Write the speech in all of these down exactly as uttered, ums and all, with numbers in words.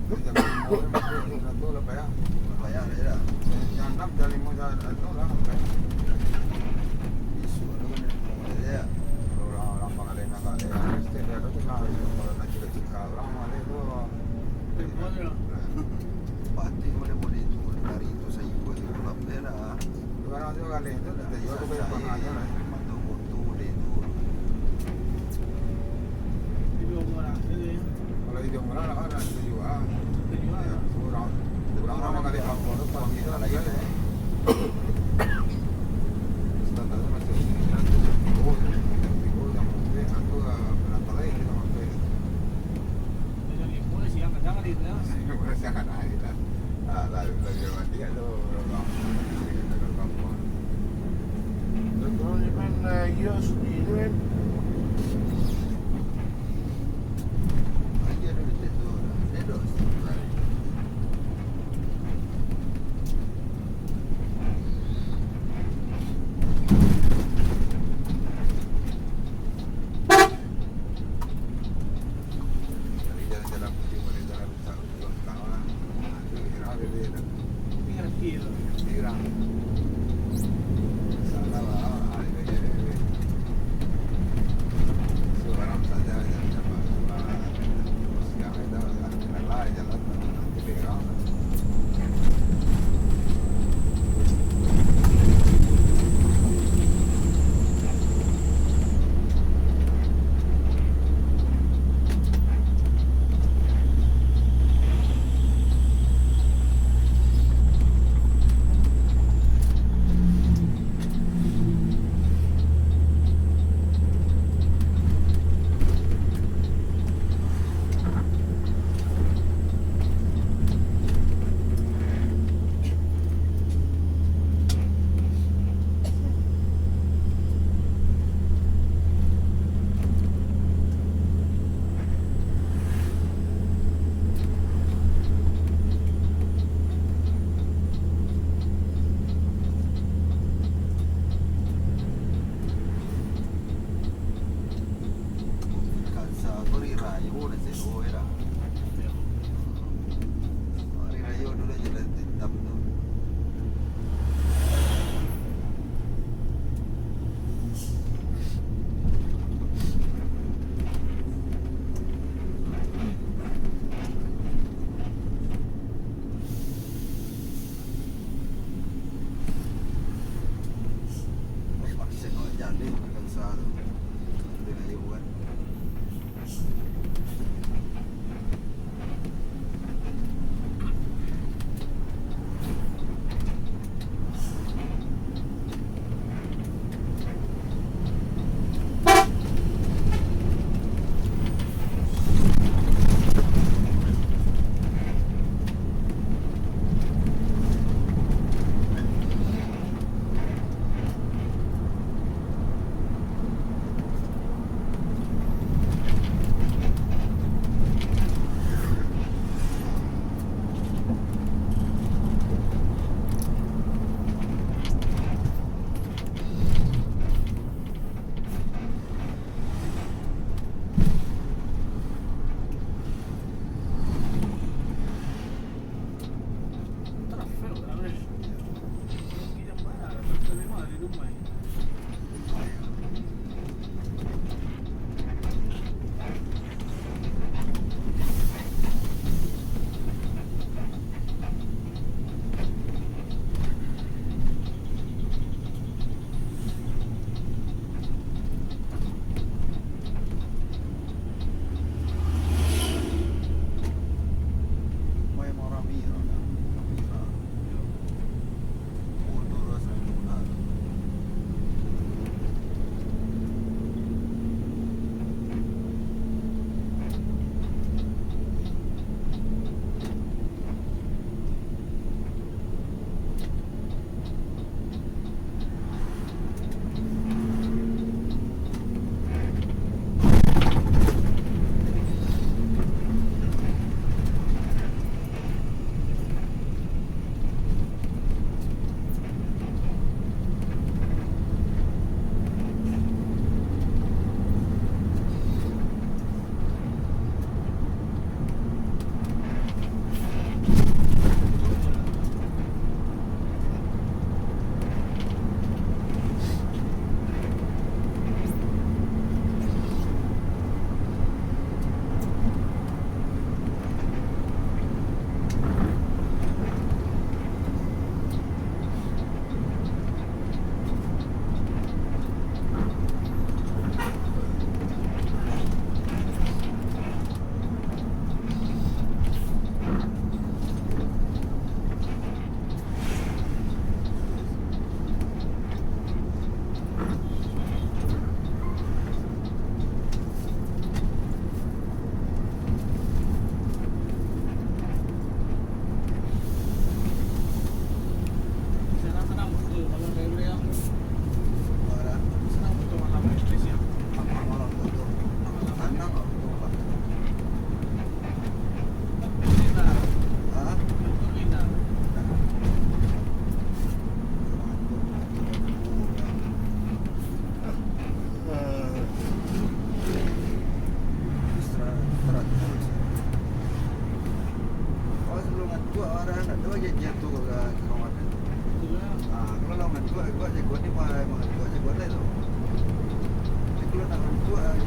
Jam limo, jam limo, jam satu lah payah. Payah lah, ya. Jam anam, jam limo, jam satu lah payah. Bisuak tu kan, ya. Kalau urang, urang Pangaleh nak ka Aleh, setiap hari tu kan, kalau nak cakap-cakap, urang Pangaleh tu. Pati boleh-boleh tu, dari tu sayua tu, lapeh lah. Barang tu kan, itu dah terjual tu, banyak lah. Kalau video murah lah, kan, dah terjual. Terjual. Ya, kurang. Kurang, kurang kali apa tu, pagi tu lagi, eh. Standar tu masih, oh, yang tiga yang mungkin, aku, eh, pernah tahu, eh, kita mampir. Jadi, boleh siang, kadang hari tu, ya. Boleh siang, kadang hari lah. Ah, lalu, lalu, mati, lalu, lalu, lalu, lalu, lalu. Betul ni kan, eh, Yos ni kan.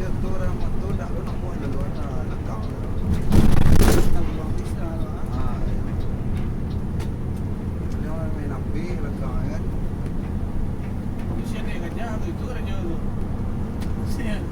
Tu orang tu dah lu nak buat lalu ada lakang. Ah, iya. Dia orang main api lakang kan. Kasihan dia kerja tu, itu kerja tu. Kasihan.